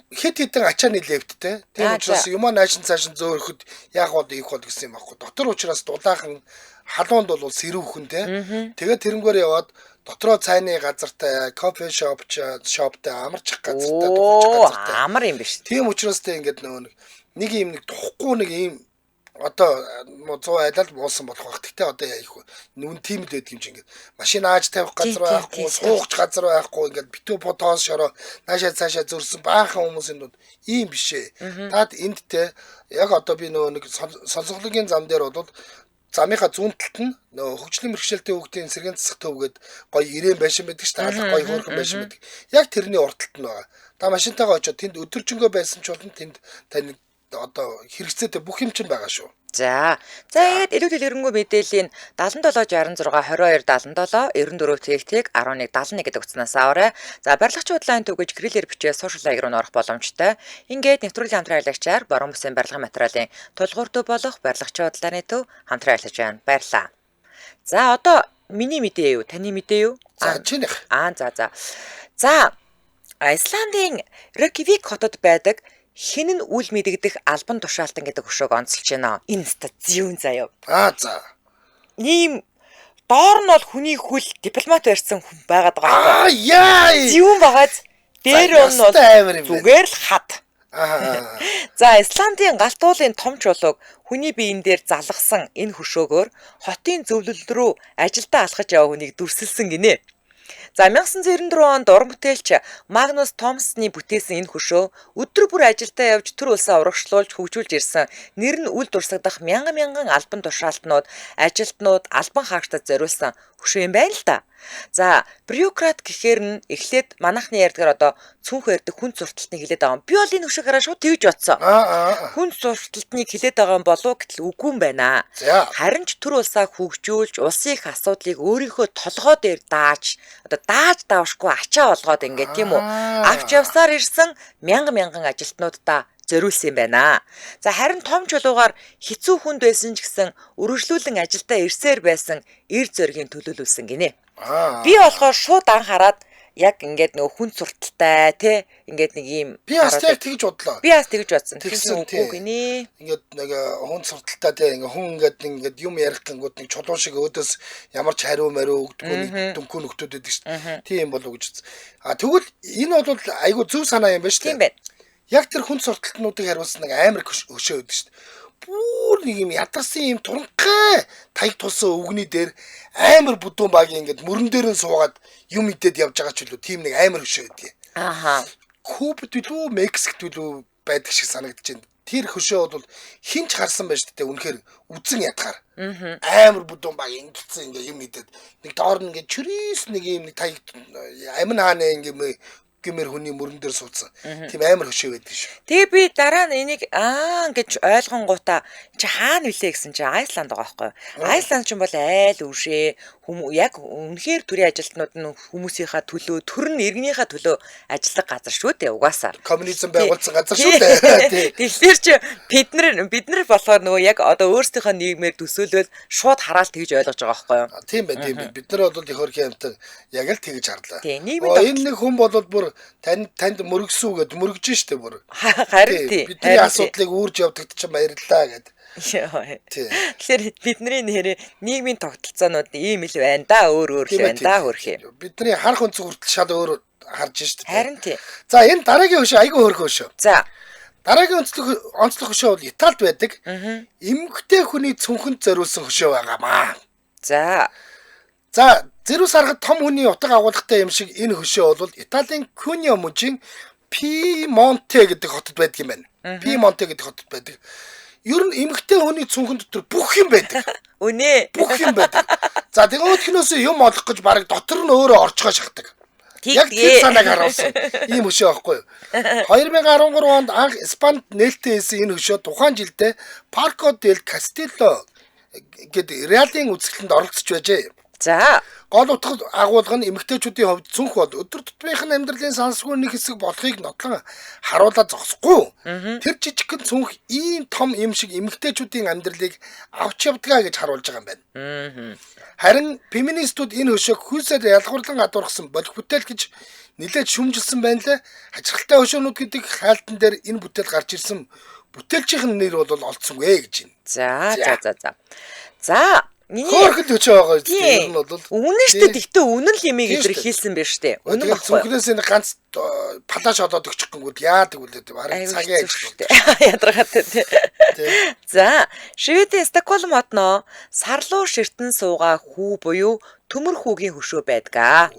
Хэд хэдэн ачааны левттэй. Тийм учраас юмаа наашин цаашин зөөрөхөд яах бол ийх бол гэсэн юм аахгүй. Дотор учраас дулаахан халуунд бол сэрүүхэн те. Тэгээд тэрнгээр яваад дотроо цайны газартай, кофе шоп шоптай, амарчих газартай, дугуйч газартай. Амар юм биш. Тийм учраас те ингээд нөгөө нэг юм нэг тухгүй нэг юм одоо 100 айлал муусан болох байх. Гэтэ одоо яах вэ? Нүн тийм л байдаг юм чи ингээд машин ааж тавих газар байхгүй, суугч газар байхгүй, ингээд битүү потоос шороо наашаа цаашаа зөрсөн баахан хүмүүсийн дунд ийм биш ээ. Таад энд те яг одоо би нөгөө нэг сонсгологийн зам дээр бол замынхаа зүүн талд нь нөгөө хөгжлийн бэрхшээлтэй хүүхдийн сэргээн засах төв гээд гоё ирээн байшин байдаг шүү дээ. Алга гоё хөөрхөн байшин байдаг. Яг тэрний урд талд нь байгаа. Та машинтайгаа очиод тэнд өдөржингөө байсан ч болно тэнд тань одоо хэрэгцээтэй бүх юм чинь байгаа шүү. За. За ингээд илүү дэлгэрэнгүй мэдээллийн 77 66 22 77 94 тэг 11 71 гэдэг утаснаас аваарай. За барилгачийн худалдааны төв гэж гэрэлээр бичээ сошиал хаяг руу орох боломжтой. Ингээд нэвтрүүлгийн хамтран аялагчаар Баруун бүсийн барилгын материалын тулгуур төв болох барилгачийн худалдааны төв хамтран ажиллаж байна. Баярлалаа. За одоо миний мэдээ юу? Таны мэдээ юу? За чинийх. Аа за за. За Исландын Рейкьявик хотод байдаг хин нь үл мэдэгдэх албан тушаалтан гэдэг хөшөөг онцолж байна. Энэ ста зүүн заяа. Аа за. Ийм Доор нь бол хүний хөл дипломат барьсан хүн байгаад байгаа байхгүй. Аа яа. Зүүн багаз дээр нь бол зүгээр л хад. За Исландын галтуулын том чулууг хүний биеэн дээр залгасан энэ хөшөөгөөр хотын зөвлөл рүү ажилдаа алхаж яваа хүнийг дүрсэлсэн гинэ. За 1994 онд уран бүтээлч Магнус Томсны бүтээсэн энэ хөшөө өдөр бүр ажилдаа явж төр улсаа урагшлуулж хөгжүүлж ирсэн нэр нь үл дурсагдах мянган мянган албан тушаалтнууд, ажилтнууд, албан хаагчдад зориулсан хөшөө юм байна л да. За бюрократ гэхээр нь эхлээд манайхны ярьдгаар одоо цүнх ярьдаг хүн сурталтныг хэлээд байгаа юм. Би бол энэ хөшөөг хараа шууд тэгж бодсон. Хүн сурталтныг хэлээд байгаа юм болов гэтэл үгүй юм байна. Харин ч төр улсаа хөгжүүлж, улсын их асуудлыг өөрийнхөө толгой дээр дааж, одоо дааж давшгүй ачаа болгоод ингээд тийм үү авч явсаар ирсэн мянган мянган ажилтнуудаа зориулсан юм байна. За харин том чулуугаар хэцүү хүнд байсан ч гэсэн өргөжлүүлэн ажилдаа ирсээр байсан эр зоригийн төлөөлүүлсэн гинэ. Би болохоор шууд анхаарад яг ингээд нөгөө хүн сурталтай тий ингээд нэг ийм би бас яг тэгж бодлоо. Би бас тэгж бодсон. Тэгсэн үгүй гинэ. Ингээд нэг хүн сурталтай тий ингээд хүн ингээд ингээд юм ярих гингүүд нэг чулуун шиг өөдөөс ямар ч хариу мариу өгдөггүй нэг дүнхүү нөхдүүд байдаг шүү дээ. Тийм болов гэж. А тэгвэл энэ бол айгүй зөв санаа юм байна шүү дээ. Тийм байна. Яг тэр хүн сурталтнуудыг хариулсан нэг амар хөшөө өгдөг шүү дээ. Бүр нэг юм ядарсан юм туранхай таяг тулсан өвгний дээр амар бүдүүн багийн ингээд мөрөн дээр нь суугаад юм идээд явж байгаа ч үлээ тийм нэг амар хөшөө өгдөг. Ааха. Кубад билүү Мексикт билүү байдаг шиг санагдаж байна. Тэр хөшөө бол хинч харсан байж тээ үнэхээр үзэн ядгаар. Амар бүдүүн баг ингэсэн ингээ юм идээд нэг доор нь ингээ чирээс нэг юм нэг таяг амин хааны ингээ гэмээр хүний мөрөн дээр суудсан. Тийм амар хөшөө байдаг шүү. Тэгээ би дараа нь энийг аа гэж ойлгонгуудаа чи хаана вүлээ гэсэн чи Айсланд байгаа байхгүй юу? Айсланд ч юм бол айл өвшээ яг үнэхээр төрийн ажилтнууд нь хүмүүсийнхаа төлөө төр нь иргэнийхээ төлөө ажиллах газар шүү дээ угаасаа. Коммунизм байгуулсан газар шүү дээ. Тэгэхээр чи бид нар болохоор нөгөө яг одоо өөрсдийнхөө нийгмээр төсөөлөл шууд хараал тэгж ойлгож байгаа байхгүй юу? Тийм байх, тийм байх. Бид нар бол их хөрхийн амтан яг л тэгж харлаа. Энэ нэг хүн бол бүр танд мөргсөн үгээд мөргөж штэ бүр. Харин тий. Бидний асуудлыг үүрж явдагт чинь баярлалаа гэд. Тэгэхээр бидний нэрээ нийгмийн тогтолцоонууд ийм л байна да, өөр өөр л байна да хөрхий. Бидний харах өнцөг хүртэл шал өөр харж штэ. Харин тий. За энэ дараагийн хөшөө айгүй хөрхөө шүү. За. Дараагийн онцлог хөшөө бол Италид байдаг. Эмэгтэй хүний цүнхэнд зориулсан хөшөө байгаамаа. За. За зэрүү саргад том хүний утга агуулгатай юм шиг энэ хөшөө бол Италийн Кунио мужийн Пимонте гэдэг хотод байдаг юм байна. Пимонте гэдэг хотод байдаг. Ер нь эмэгтэй хүний цүнхэн дотор бүх юм байдаг. Үнэ. Бүх юм байдаг. За тэгөөдхнөөс юм олох гэж бараг дотор нь өөрөө орчгоо шахдаг. Яг тэр санааг харуулсан ийм хөшөө байхгүй юу? 2013 онд анх Испанд нээлттэй хийсэн энэ хөшөө тухайн жилдээ Парко дел Кастелло гэдэг Реалын үзэсгэлэнд оролцож байжээ. За гол утга агуулга нь эмэгтэйчүүдийн хувьд цүнх бол өдөр тутмынх нь амьдралын сансгүй нэг хэсэг болохыг нотлон харуулаад зогсохгүй. Тэр жижигхэн цүнх ийм том юм шиг эмэгтэйчүүдийн амьдралыг авч явдгаа гэж харуулж байгаа юм байна. Харин феминистүүд энэ хөшөөг хүйсээр ялгуурлан гадуурхсан болох бүтээл гэж нэлээд шүмжилсэн байна лээ. Хачирхалтай хөшөөнүүд гэдэг хайлтан дээр энэ бүтээл гарч ирсэн бүтээлчийн нэр бол олдсонгүй гэж байна. За за за за. За Миний хөөрхөл хөшөө байгаа юм ер нь бол үнэн шүү дээ. Тэгтээ үнэн л имийг илэрхийлсэн байж тээ. Үнэн баггүй. Зүнхнээс энэ ганц палаш олоод өгчих гингүүд яадаг үлээ. Бараг цагийн ажил шүү дээ. Ядаргаатай тий. За, Шведийн Стокгольм хотноо сарлуу ширтэн суугаа хүү буюу төмөр хүүгийн хөшөө байдаг.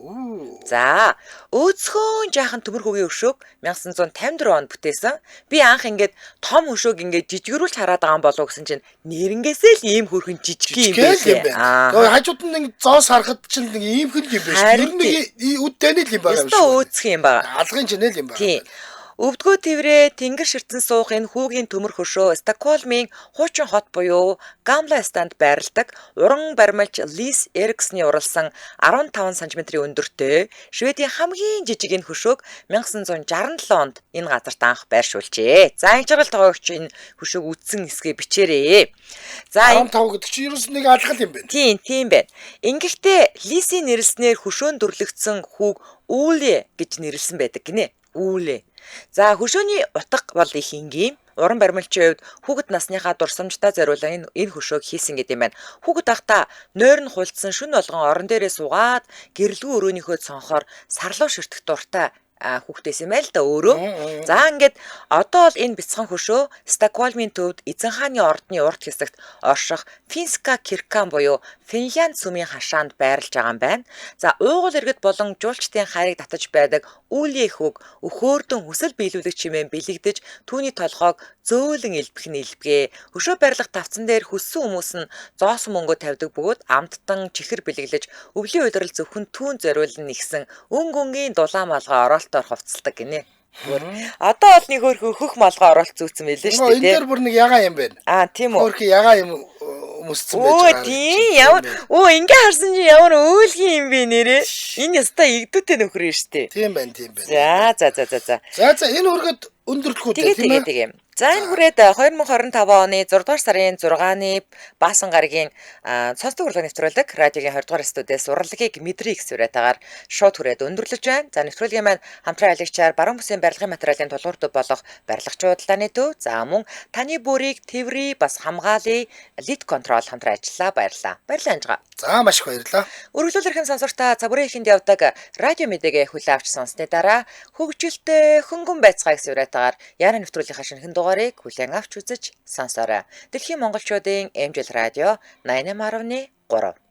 За, өөцгөн жаахан төмөр хүүгийн хөшөөг 1954 онд бүтээсэн. Би анх ингээд том хөшөөг ингээд жижигрүүлж хараад байгаа юм болов гэсэн чинь нэрнгээсээ л ийм хөрхэн жижиг юм байлээ. Тэгээ хажууд нь нэг зоос харахад чинь нэг ийм хөл юм байна шүү. Ер нь нэг үд дайны л юм байгаа юм шүү. Өөцгөн юм байгаа. Алгын чинэл юм байна. Өвдгөө тэврээ тэнгэр ширтэн суух энэ хүүгийн төмөр хөшөө Стокгольмын хуучин хот буюу Гамла станд байрладаг уран баримлч Лис Эриксны уралсан 15 см өндөртэй Шведийн хамгийн жижиг энэ хөшөөг 1967 онд энэ газарт анх байршуулжээ. За энэ жаргал тоогч энэ хөшөөг үтсэн хэсгээ бичээрэй. За 15 гэдэг чинь ерөөс нэг алгал юм байна. Тийм, тийм байна. Ингэхдээ Лисийн нэрлснээр хөшөөнд дүрлэгдсэн хүүг Үүле гэж нэрлсэн байдаг гинэ. Үүле. За хөшөөний утга бол их энгийн. Уран баримлчийн хувьд хүүхэд насныхаа дурсамжтай зориулан энэ хөшөөг хийсэн гэдэг юм байна. Хүүхэд байхдаа нойр нь хулдсан шөнө болгон орон дээрээ суугаад гэрлгүй өрөөнийхөө цонхоор сарлуу ширтэх дуртай хүүхдээс юм байл да өөрөө. За ингээд одоо бол энэ бяцхан хөшөө Стокгольмын төвд эзэн хааны ордны урд хэсэгт орших Финска Киркан буюу Финлянд сүмийн хашаанд байрлаж байгаа юм байна. За уугуул иргэд болон жуулчдын хайрыг татаж байдаг Үле хүүг өхөөрдөн хүсэл биелүүлэх чимээн бэлэгдэж түүний толгойг зөөлөн элбэх нь элбэгээ. Хөшөө барилга тавцан дээр хүссэн хүмүүс нь зоосон мөнгө тавьдаг бөгөөд амттан чихэр бэлэглэж өвлийн улирал зөвхөн түүн зориулан нэгсэн өнгө өнгийн дулаан малгай ороолтоор хувцалдаг гинэ. Одоо бол нэг хөрхөн хөх малгай ороолт зүүцэн байлээ шүү дээ. Энэ дээр бүр нэг ягаан юм байна. Аа тийм үү. Хөрхөн ягаан юм өмссөн байж байгаа. Өө тийм ямар өө ингээ харсан чинь ямар өөлгийн юм бэ нэрээ. Энэ яста игдүүтэй нөхөр юм шүү дээ. Тийм байна, тийм байна. За за за за за. За за энэ хүргээд өндөрлөх үү тийм ээ. Тэгээ. За энэ хүрээд 2025 оны 6 дугаар сарын 6-ны Баасан гарагийн сонсдог урлагийн нэвтрүүлэг радиогийн 20 дугаар студиэс урлагийг мэдрий гэсэн уриатаагаар шууд хүрээд өндөрлөж байна. За нэвтрүүлгийн маань хамтран аялагчаар баруун бүсийн барилгын материалын тулгуур төв болох барилгач худалдааны төв, за мөн таны бүрийг тэврий бас хамгаалъя лид контрол хамтран ажиллаа. Баярлалаа. Баярлалаа Анжгаа. За маш их баярлалаа. Үргэлжлүүл эрхэм сонсогчдаа цаг бүрийн ихэнд явдаг радио мэдээгээ хүлээн авч сонссны дараа хөгжилтэй хөнгөн байцгаая гэсэн уриатаагаар яра нэвтрүүлгийнхаа шинэхэн дугаарыг хүлээн авч үзэж сонсоорой. Дэлхийн монголчуудын MJL радио 88.3.